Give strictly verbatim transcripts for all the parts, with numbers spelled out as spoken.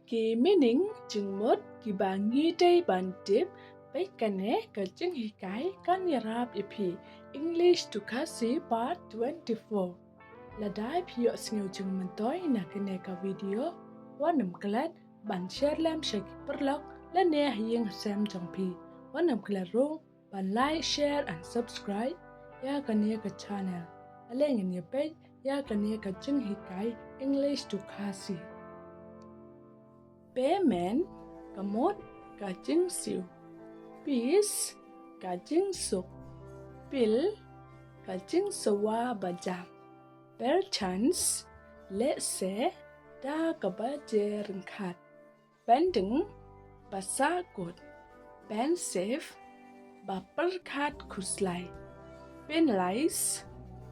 Ki meaning jingmut kiba ngi dei ban tip, bad kane ka jinghikai kan ïarap ïa phi. English to Khasi Part twenty-four. Lada phi ïohsngew jingmyntoi na kane ka video, wat nym klet ban share lem sha ki paralok lane ha ïing ha sem jong phi. Wat nym klet ruh ban like, share and subscribe ïa kane ka channel. Ale ngin ïa peit ïa kane ka jinghikai English to Khasi. Payment ka mut ka jingsiew. Peace ka jingsuk. Pil ka jingsawa bajam. Perchance lehse da kaba jia ryngkat. Pending ba sahkut. Pensive ba pyrkhat khuslai. Penalize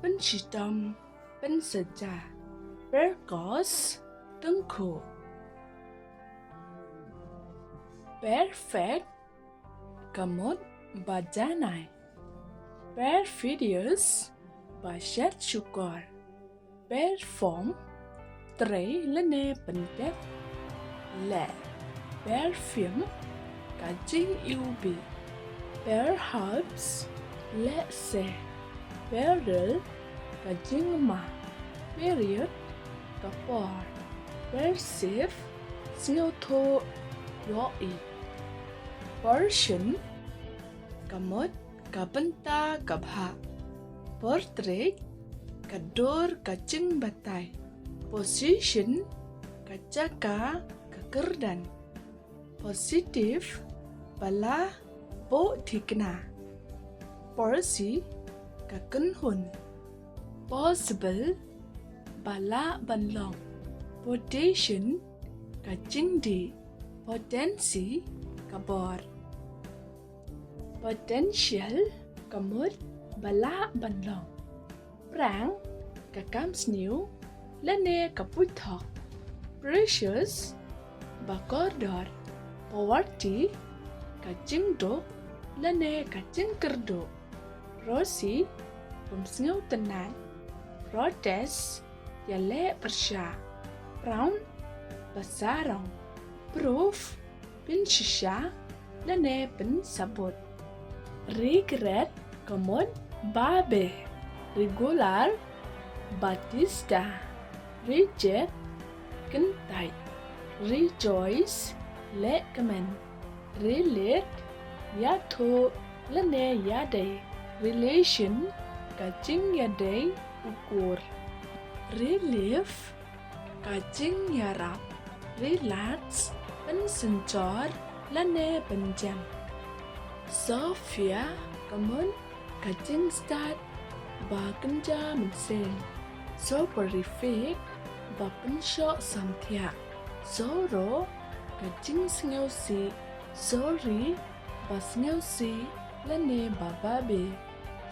pynshitom, pynsaja. Percos tyngkhuh. Perfect ka mut ba janai. Perfidious ba shet shukor. Perform trei lane pyndep leh. Perfume ka jingiwbih. Perhaps lehse. Peril ka jingma. Period ka por. Perceive sngewthuh, ïohi. Portion ka mut ka bynta ka bhah. Portrait ka dur ka jingbatai. Position ka jaka ka kyrdan. Positive ba la buh thikna. Porsi ka kynhun. Possible ba lah ban long. Potation ka jingdih. Potency ka bor. Potential ka mut ba lah ban long. Prang ka kam sniew lane ka puithok. Precious ba kordor. Poverty ka jingduk lane ka jingkyrduh. Prosi bym sngewtynnat. Protest ïaleh pyrshah. Proud ba sarong. Proof pynshisha lane pynsabut. Regret ka mut ba beh. Regular ba tista. Reject kyntait. Rejoice lehkmen. Relate ïathuh lane ïadei. Relation ka jingïadei u kur. Relief ka jingïarap. Relax pynsynshar lane pynjem. Sophia ka mut ka jingstad ba kynja mynsiem. Soporific ba pynshoh samthiah. Sorrow ka jingsngewsih. Sorry ba sngewsih lane ba babe.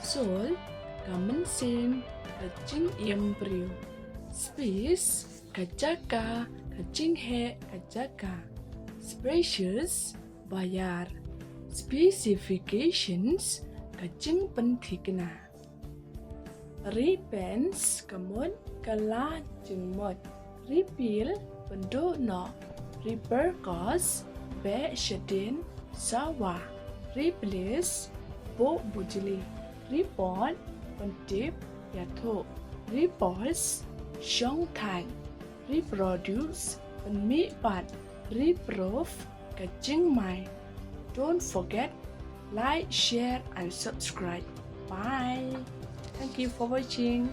Soul ka mynsiem ka jingim briew. Space ka jaka ka jingheh ka jaka. Spacious ba ïar. Specifications ka jingpynthikna. Repense ka mut ka la jingmut. Repeal pynduh noh. Repercuss beh shadien sawa. Replace buh bujli. Report pyntip ïathuh. Repose shong thait. Reproduce pynmih pat. Reprove ka jingmai. Don't forget like, share and subscribe. Bye. Thank you for watching.